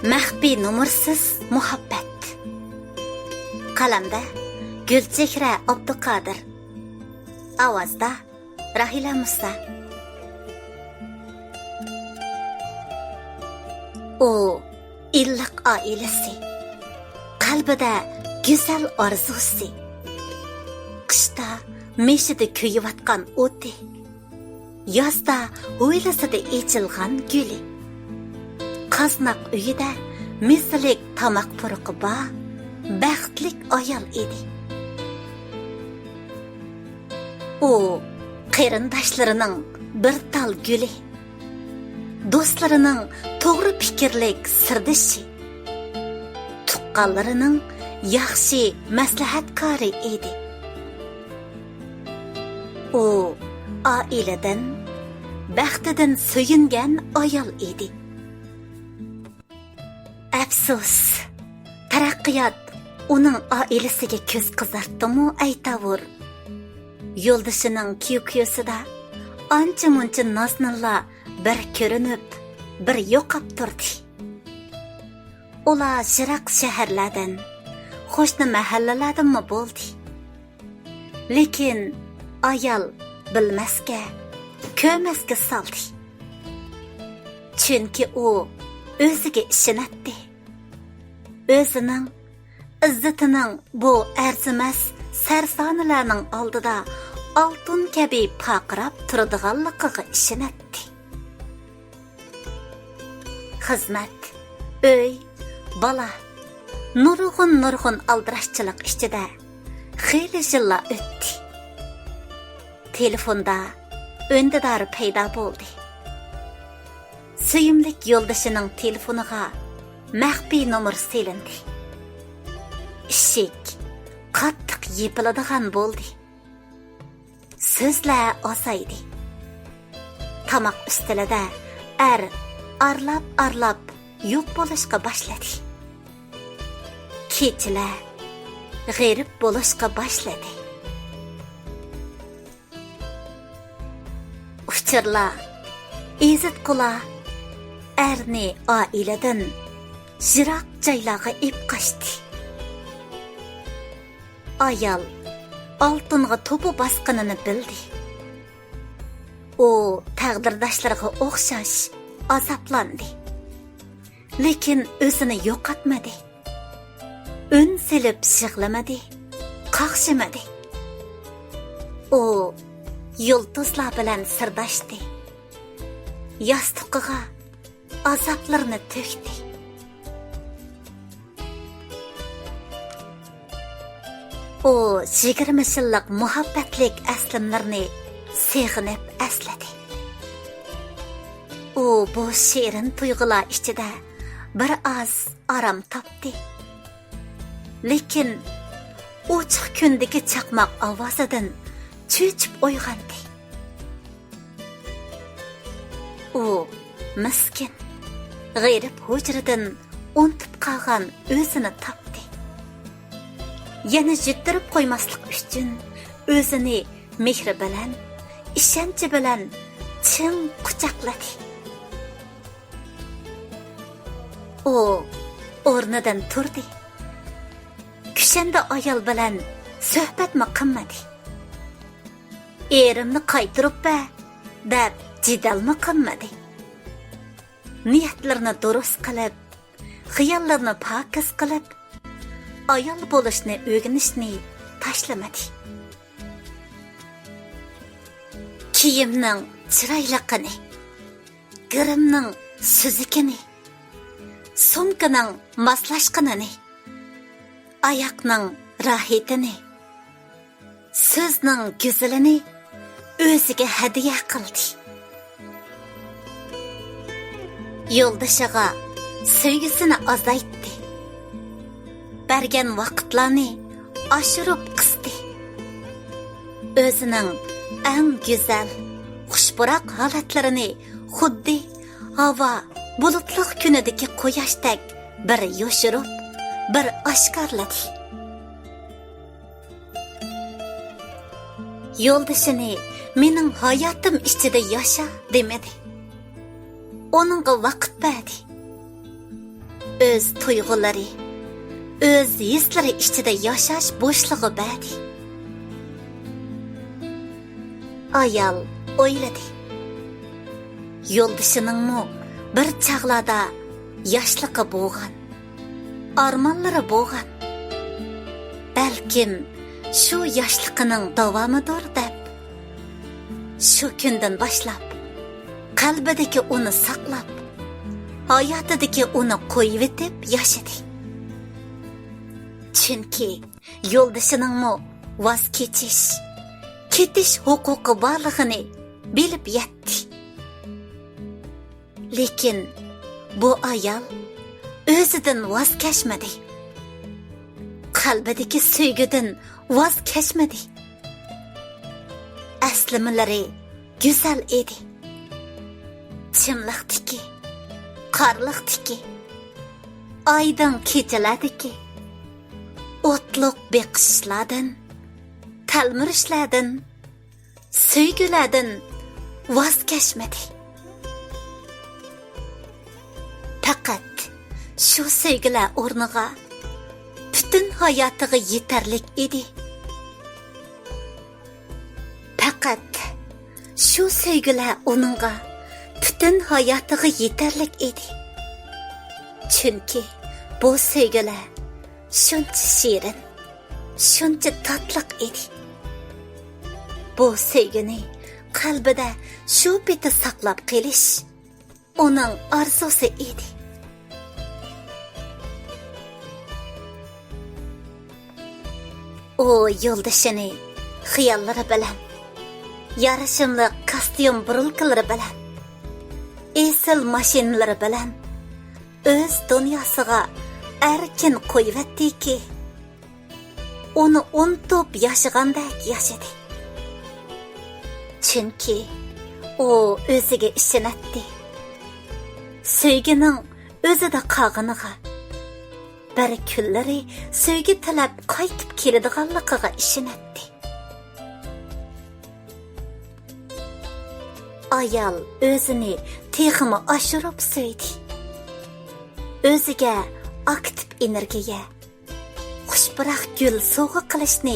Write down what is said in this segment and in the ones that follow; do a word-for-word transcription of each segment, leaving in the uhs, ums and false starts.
مەخپىي نومۇرسىز مۇھەببەت. قەلەمدە گۈلچېھرە ئابدۇقادىر. ئاۋازدا راھىلە مۇسا. ئۇ ئىللىق ئائىلىسى، قەلبىدە گۈزەل ئارزۇسى، قىشتا مېشىدا كۆيۈۋاتقان ئوتى، يازدا ھويلىسىدا ئېچىلغان گۈلى، قازناق ئۆيىدە مېزىلىك تاماق پۇرىقى بار بەختلىك ئايال ئىدى. ئۇ قېرىنداشلىرىنىڭ بىر تال گۈلى، دوستلىرىنىڭ توغرا پىكىرلىك سىردىشى، تۇغقانلىرىنىڭ ياخشى مەسلىھەتكارى ئىدى. ئۇ ئائىلىدىن، بەختىدىن سۆيۈنگەن ئايال ئىدى. ئەپسۇس، تەرەققىيات ئۇنىڭ ئائىلىسىگە كۆز قىزارتتىمۇ ئەيتاۋۇر. يولدىشىنىڭ كيۇكيۇسىدا ئانچە-مۇنچە نازنىنلار بىر كۆرۈنۈپ، بىر يوقاپ تۇردى. ئۇلار يىراق شەھەرلەردىن، قوشنا مەھەللىلەردىنمۇ بولدى. لېكىن ئايال بىلمەسكە، كۆرمەسكە سالدى. چۈنكى ئۇ ئۆزىگە ئىشىنەتتى. ئۆزىنىڭ ئىززىتىنىڭ بۇ ئەرزىمەس سەرسانىلەرنىڭ ئالدىدا ئالتۇن كەبى پارقىراپ تۇرىدىغانلىقىغا ئىشىنەتتى. خىزمەت، ئۆي، بالا، نۇرغۇن-نۇرغۇن ئالدىراشچىلىق ئىچىدە خېلى يىللار ئۆتتى. تېلېفوندا ئۈندىدار پەيدا بولدى. سۆيۈملۈك يولدىشىنىڭ تېلېفونىغا مەخپىي نومۇر سېلىندى. ئىشىك قاتتىق يېپىلىدىغان بولدى. سۆزلەر ئازايدى. تاماق ئۈستىلىدە ئەر ئارلاپ-ئارلاپ يوق بولۇشقا باشلىدى. كېچىلەر غېرىب بولۇشقا باشلىدى. ئۇچۇرلار، ئېزىتقۇلار ئەرنى ئائىلىدىن يىراق جايلارغا ئېلىپ قاچتى. ئايال ئالتۇنغا توپا باسقىنىنى بىلدى. ئۇ تەقدىرداشلىرىغا ئوخشاش ئازابلاندى. لېكىن ئۆزىنى يوقاتمىدى. ئۈن سېلىپ يىغلىمىدى، قاقشىمىدى. ئۇ يۇلتۇزلار بىلەن سىرداشتى. ياستۇقىغا ئازابلىرىنى تۆكتى. ئۇ يىگىرمە يىللىق مۇھەببەتلىك ئەسلىمىلىرىنى سېغىنىپ ئەسلىدى. ئۇ بۇ شېرىن تۇيغۇلار ئىچىدە بىر ئاز ئارام تاپتى. لېكىن ئوچۇق كۈندىكى چاقماق ئاۋازىدىن چۆچۈپ ئويغاندى. ئۇ مىسكىن، غېرىب ھۇجرىدىن ئۇنتۇپ قالغان ئۆزىنى تاپتى. يەنە يۈتتۈرۈپ قويماسلىق ئۈچۈن ئۆزىنى مېھرى بىلەن، ئىشەنچى بىلەن چىڭ قۇچاقلىدى. ئۇ ئورنىدىن تۇردى. كۈشەندە ئايال بىلەن سۆھبەتمۇ قىلمىدى. «ئېرىمنى قايتۇرۇپ بەر» دەپ جېدەلمۇ قىلمىدى. نىيەتلىرىنى دۇرۇس قىلىپ، خىياللىرىنى پاكىز قىلىپ، ئايال بولۇشنى ئۆگىنىشنى تاشلىمىدى. كىيىمنىڭ چىرايلىقىنى، گىرىمنىڭ سۈزۈكىنى، سومكىنىڭ ماسلاشقىنىنى، ئاياقنىڭ راھىتىنى، سۆزنىڭ گۈزىلىنى ئۆزىگە ھەدىيە قىلدى. يولدىشىغا سۆيگۈسىنى ئازايتتى. بەرگەن ۋاقىتلارنى ئاشۇرۇپ قىستى. ئۆزىنىڭ ئەڭ گۈزەل، خۇشپۇراق ھالەتلىرىنى خۇددى ھاۋا بۇلۇتلۇق كۈنىدىكى قۇياشتەك بىر يوشۇرۇپ، بىر ئاشكارىلىدى. يولدىشىنى «مېنىڭ ھاياتىم ئىچىدە ياشا» دېمىدى. ئۇنىڭغا ۋاقىت بەردى. ئۆز تۇيغۇلىرى، ئۆز ھېسلىرى ئىچىدە ياشاش بوشلۇقى بەردى. ئايال ئويلىدى. يولدىشىنىڭمۇ بىر چاغلاردا ياشلىقى بولغان، ئارمانلىرى بولغان. بەلكىم شۇ ياشلىقىنىڭ داۋامىدۇر دەپ، شۇ كۈندىن باشلاپ قەلبىدىكى ئۇنى ساقلاپ، ھاياتىدىكى ئۇنى قويۇۋېتىپ ياشىدى. چۈنكى يولدىشىنىڭمۇ ۋاز كېچىش، كېتىش ھوقۇقى بارلىقىنى بىلىپ يەتتى. لېكىن بۇ ئايال ئۆزىدىن ۋاز كەچمىدى. قەلبىدىكى سۆيگۈدىن ۋاز كەچمىدى. ئەسلىمىلىرى گۈزەل ئىدى. چىملىقتىكى، قارلىقتىكى، ئايدىڭ كېچىلەردىكى، ئوتلۇق بېقىشلاردىن، تەلمۈرۈشلەردىن، سۆيگۈلەردىن ۋاز كەچمىدى. پەقەت شۇ سۆيگۈلەر ئورنىغا پۈتۈن ھاياتىغا يېتەرلىك ئىدى. پەقەت شۇ سۆيگۈلەر ئۇنىڭغا پۈتۈن ھاياتىغا يېتەرلىك ئىدى. چۈنكى بۇ سۆيگۈلەر شۇنچە شېرىن، شۇنچە تاتلىق ئىدى. بۇ سۆيگۈنى قەلبىدە شۇ پېتى ساقلاپ قېلىش ئۇنىڭ ئارزۇسى ئىدى. ئۇ يولدىشىنى خىياللىرى بىلەن، يارىشىملىق كاستيۇم بۇرۇلكىلىرى بىلەن، ئېسىل ماشىنىلىرى بىلەن ئۆز دۇنياسىغا ئەركىن قويۇۋەتتىكى، ئۇنى ئۇنتۇپ ياشىغاندەك ياشىدى. چۈنكى ئۇ ئۆزىگە ئىشىنەتتى. سۆيگۈنىڭ ئۆزىدە قالغىنىغا، بىر كۈنلىرى سۆيگۈ تىلەپ قايتىپ كېلىدىغانلىقىغا ئىشىنەتتى. ئايال ئۆزىنى تېخىمۇ ئاشۇرۇپ سۆيدى. ئۆزىگە ئاكتىپ ئېنېرگىيە، خۇش پۇراق گۈل سوۋغا قىلىشنى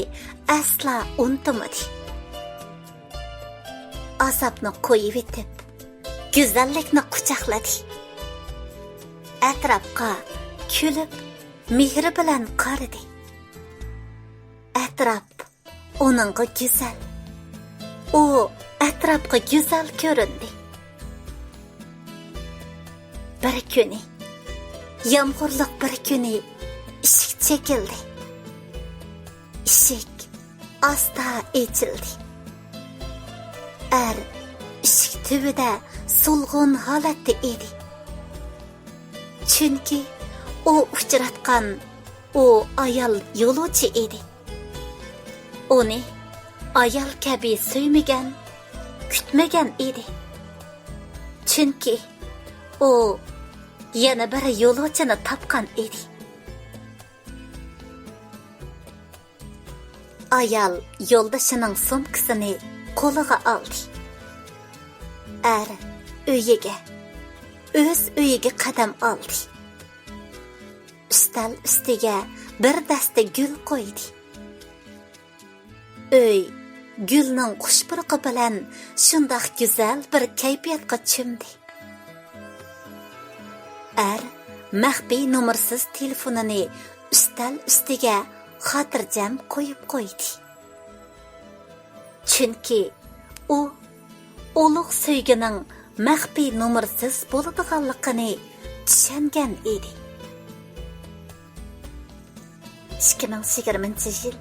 ئەسلا ئۇنتۇمىدى. ئازابنى قويۇۋېتىپ، گۈزەللىكنى قۇچاقلىدى. ئەتراپقا كۈلۈپ، مېھرى بىلەن قارىدى. ئەتراپ ئۇنىڭغا گۈزەل. ئۇ ئەتراپقا گۈزەل كۆرۈندى. بىر كۈنى، يامغۇرلۇق بىر كۈنى ئىشىك چېكىلدى. ئىشىك ئاستا ئېچىلدى. ئەر ئىشىك تۈۋىدە سولغۇن ھالەتتە ئىدى. چۈنكى ئۇ ئۇچراتقان ئۇ ئايال يولۇچى ئىدى. ئۇنى ئايال كەبى سۆيمىگەن، كۈتمىگەن ئىدى. چۈنكى ئۇ يەنە بىر يولۇچىنى تاپقان ئىدى. ئايال يولدىشىنىڭ سومكىسىنى قولىغا ئالدى. ئەر ئۆيىگە، ئۆز ئۆيىگە قەدەم ئالدى. ئۈستەل ئۈستىگە بىر دەستە گۈل قويدى. ئۆي گۈلنىڭ خۇش پۇرىقى بىلەن شۇنداق گۈزەل بىر كەيپىياتقا چۆمدى. ئەر مەخپىي نومۇرسىز تېلېفونىنى ئۈستەل ئۈستىگە خاتىرجەم قويۇپ قويدى. چۈنكى ئۇ ئۇلۇغ سۆيگۈنىڭ مەخپىي نومۇرسىز بولىدىغانلىقىنى چۈشەنگەن ئىدى. ئىككى مىڭ يىگىرمىنچى يىل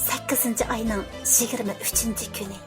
سەككىزىنچى ئاينىڭ يىگىرمە ئۈچىنچى كۈنى.